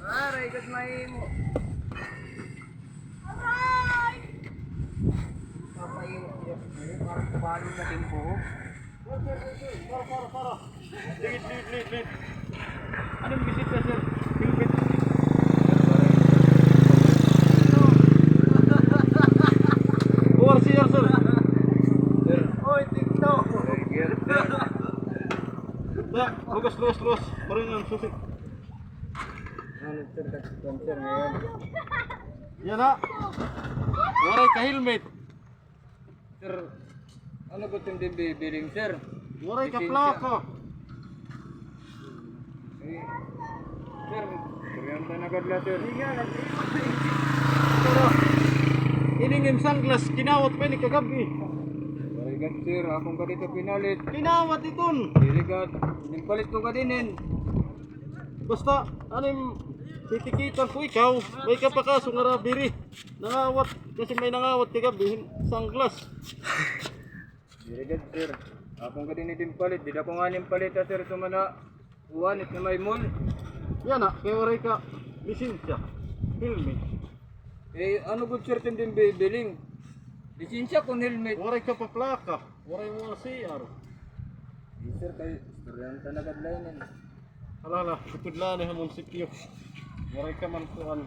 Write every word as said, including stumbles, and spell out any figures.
Aray, gas mahimo. Aray! Papainit niya. Parang kubalon na din buhok. Para, para, para. Late, late, late, late. Ano an bisita, sir? Helmet. O R C R, sir. Sir. Oy, TikTok. Sir. Da, luwas, luwas, luwas. Maroon an susi. Ano, sir, ka-, sir, ngayon? Yana. Waray ka helmet. Sir, ano ba iton dinhi bibiling, sir? Waray ka plaka. Eh, sir, kuryente na gad la, sir. Pero, ining im sunglass, kinawat pa ini kagab-i. Waray gad, sir. Akon gad ito pinalit. Kinawat iton. Diri gad. Inimpalit ko gad inin. Basta, ano im titikitan ko ikaw, may ka pa kaso nga robbery. Nangawat, kasi may nangawat kagab-i hin sunglass. Diri gad, sir. Akon gad ini dinhi palit. Dida ko ngani palit, ah, sir, ito man nga kuan, it nga may mall. Yana, kay waray ka lisensya. Helmet. Eh, ano gud, sir, iton dinhi bibiling? Lisensya kon helmet. Waray ka pa plaka. Waray mo nga C R. Di, sir, kay istoryahan ta na gad la inin. Hala, hala, gutod la ini ha munisipyo. Waray ka man kuan.